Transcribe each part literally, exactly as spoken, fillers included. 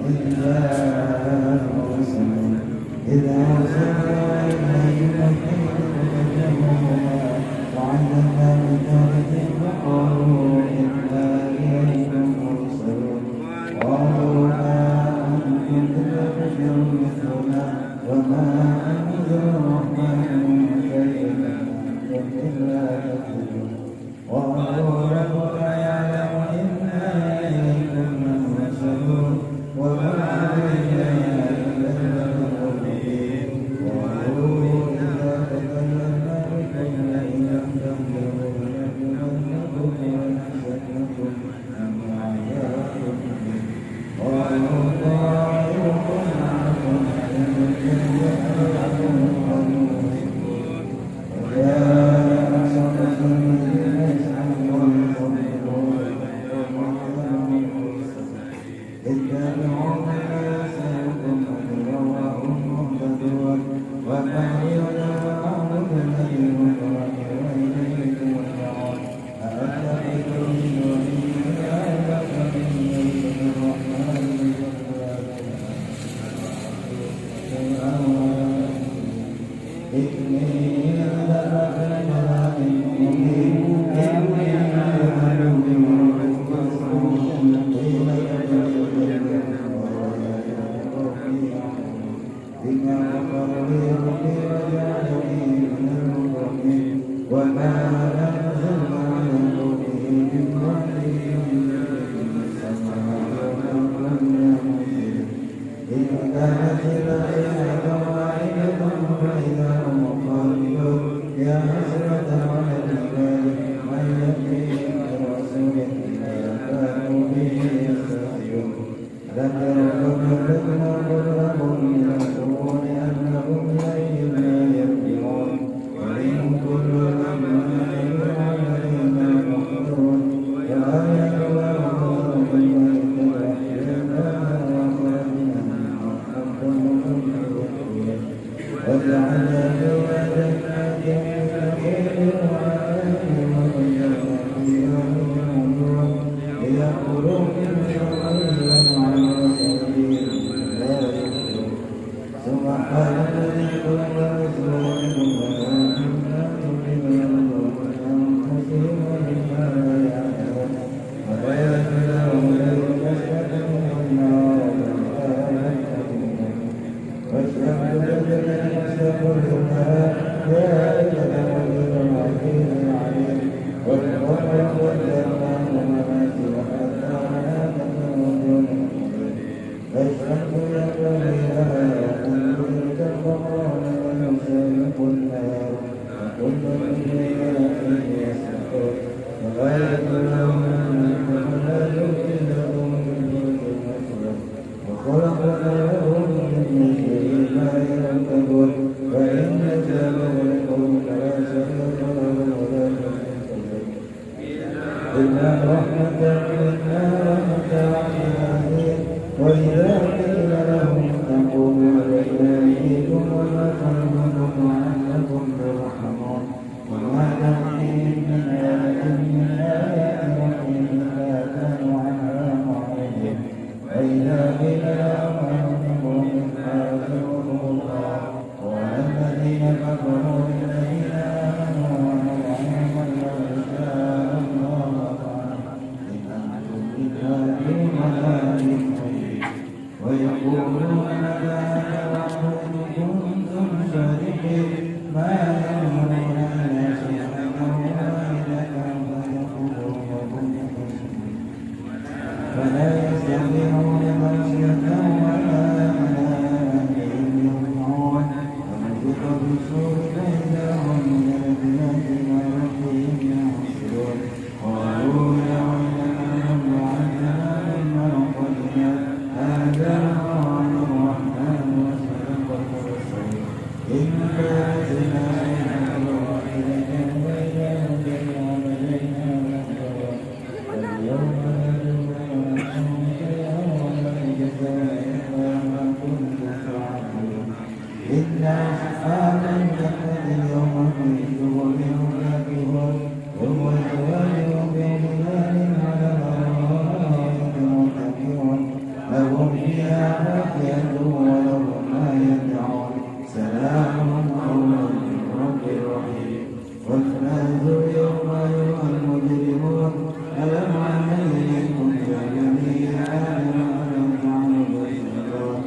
إلا المرسلون. إذ أرسلنا إليهم الطير فكذبوهما فعززنا بثالث فقالوا إنا إليكم مرسلون. قالوا ما أنتم إلا بشر مثلنا وما أنزل الرحمن من شيء إن أنتم إلا تكذبون. قالوا ربنا يعلم إنا إليكم لمرسلون وما علينا إلا البلاغ المبين. قالوا إذا تكلمنا بكم لئن لم تنتهوا لنرجمنكم ولنسجننكم أو عذاب أليم. قالوا طائركم معكم أئن لم تنتهوا لنغيظنكم. وجاء الشخص الذي يسعى بالقبور. اتبعوا من لا يسألكم أجرا وهم مهتدون. وما لي لا أعبد الذي فطرني وإليه ترجعون. أأتخذ من دونه آلهة إن يردن الرحمن بضر لا تغن عني شيئا ولا أنفسهم. إني إذا لفي ضلال مبين. إني أذهب بربكم فاسألوني. قيل ادخل الجنة ورأيت ربي يعلم بما غفر لي ربي وجعلني من المكرمين. وما أنزلنا على قومه من بعده من جند في السماء وما كنا منزلين. إن كانت إلا صيحة واحدة فإذا هم خامدون. يا حسرة على العباد ما يأتيهم من رسول إلا كانوا به يستهزئون. ألم يروا كم أهلكنا قبلهم من القرون أنهم إليهم لا يرجعون. وإن كل لما لدينا محضرون. فآية الله ورسوله كيف يتوحيان ما أخرجنا منها حقا وهم يكفرون. وجعلنا فيها جنات من نخيل وأعناب وفجرنا فيها من العيون ليأكلوا من ثمره وما رزقهم الله يشكرون. سبحان الذي خلق الأزواج كلها مما تنبت الأرض ومن أنفسهم ومما لا يعلمون. وآية لهم الليل سخرناه لهم والنهار مبصرا والشمس تجري لمستقر لها ذلك تقدير العزيز العليم. والقمر قدرناه منازل حتى عاد كالعرجون القديم. الشمس ينبغي لها أن تدرك القمر ولا الشمس يسبق النهار وكل في فلك يسبحون. وآية لهم أن القمر لا يبدي لهم الفلك المشرق وخلقنا لهم من مثله ما يركبون وإن يسألهم رزقا فلا شريك لهم ولا شريك لهم. إلا رحمة منا ومتاعا إلى حين. وإذا قيل لهم اتقوا ما بين أيديكم وما خلفكم لعلكم ترحمون. وما تأتيهم من آية من آيات ربهم إلا كانوا عنها معرضين. وإذا قيل لهم أنفقوا مما رزقكم الله قال الذين كفروا للذين آمنوا أنطعم من لو شاء الله أطعمه إن أنتم إلا في ضلال مبين. ويقولون متى هذا الوعد إن كنتم صادقين. ما يملكون إلا صيحة واحدة فأخذهم وهم يخصمون. فلا يستطيعون موصلة ولا إلى أهلهم يرجعون. ونفخ في الصور فإذا هم من الأجداث إلى ربهم ينسلون. قالوا يا ويلنا من بعثنا من مرقدنا هذا ما وعد الرحمن وصدق المرسلون. إن كانت إلا صيحة واحدة فإذا هم جميع لدينا محضرون. فاليوم لا يظلم ربكم شيئا ولا تجزون إلا ما كنتم تعملون. إن أصحاب الجنة اليوم في شغل فاكهون. هم وأزواجهم في ظلال على الأرائك متكئون. لهم فيها فاكهة ولهم ما يدعون. سلام قولا من رب رحيم. وامتازوا اليوم أيها المجرمون. ألم أعهد إليكم يا بني آدم ألا تعبدوا الشيطان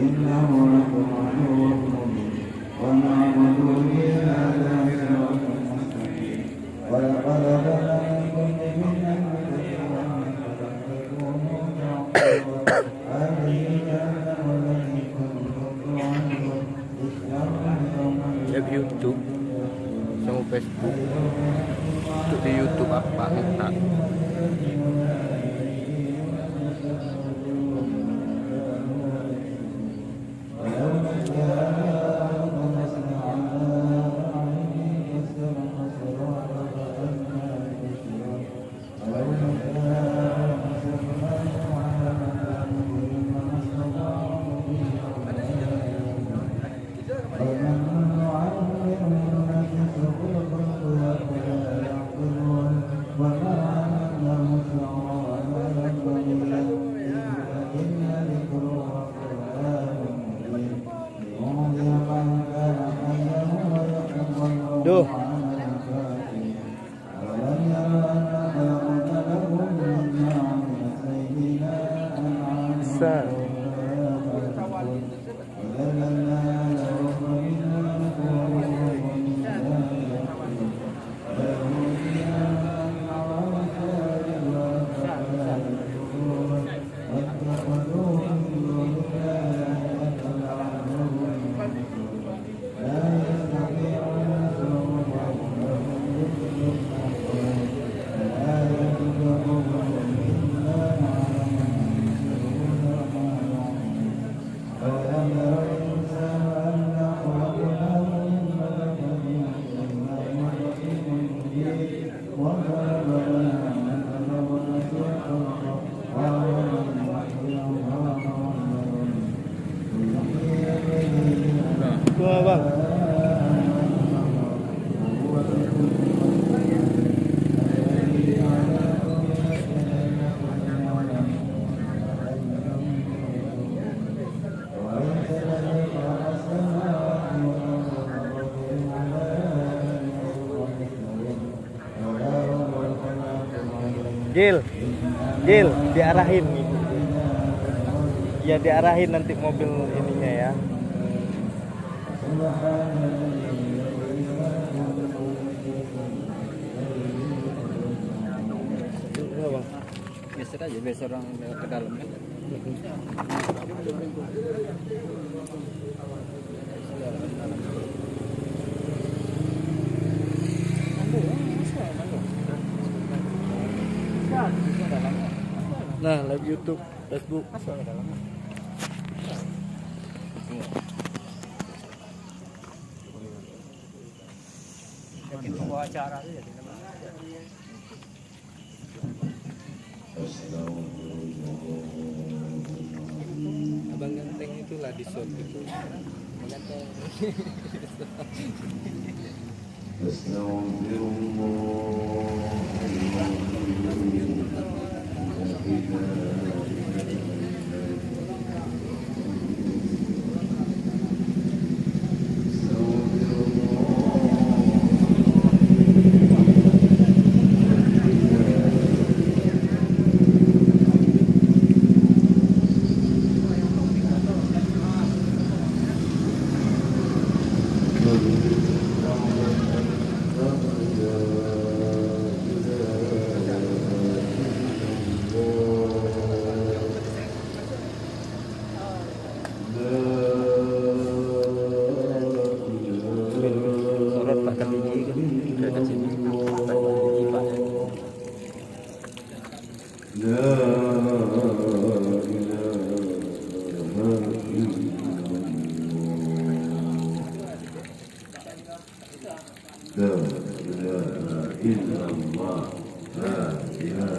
إنه لكم عدو مبين. وأن اعبدوني هذا صراط مستقيم. ولقد ضل منكم جبلة كثيرا أفلم تكونوا تعقلون. هذه جهنم التي كنتم توعدون. اصلوها يوم القيامة. Live YouTube, samo Facebook. Untuk di YouTube apak mintak. Duh. Sa. Gil, Gil, diarahin. Ya, diarahin nanti mobil ininya ya. Biasa aja, biasa orang lewat ke dalam kan. Nah, live YouTube, Facebook. Yakin bawa acara tu ya. Abang ganteng itulah di shot itu. Abang ganteng. أستغفر الله العظيم. Sorot pakai biji kan? Ke sini. Pakai biji, Pak. لا إله إلا الله. لا إله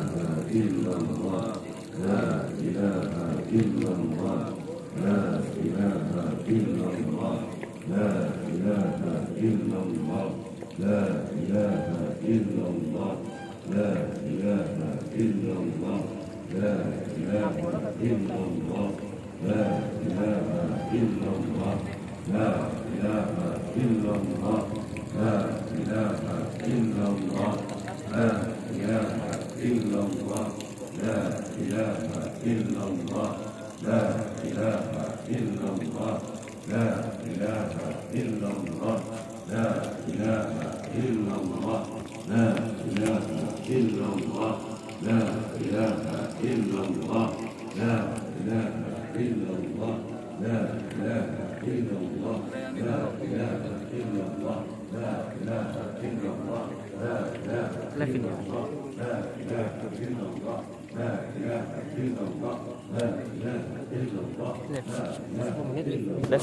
إلا الله. لا إله إلا الله. لا إله إلا الله. لا إله إلا الله. لا إله إلا الله. لا إله إلا الله. لا إله إلا الله. illallah, la ilaha illallah, la ilaha illallah, la ilaha illallah, la ilaha illallah, la ilaha illallah, la ilaha illallah, la ilaha illallah, la ilaha illallah, la ilaha illallah, la ilaha illallah, la ilaha illallah, la ilaha illallah, la ilaha illallah, la ilaha illallah, la ilaha illallah, la ilaha illallah, la ilaha illallah, la ilaha illallah.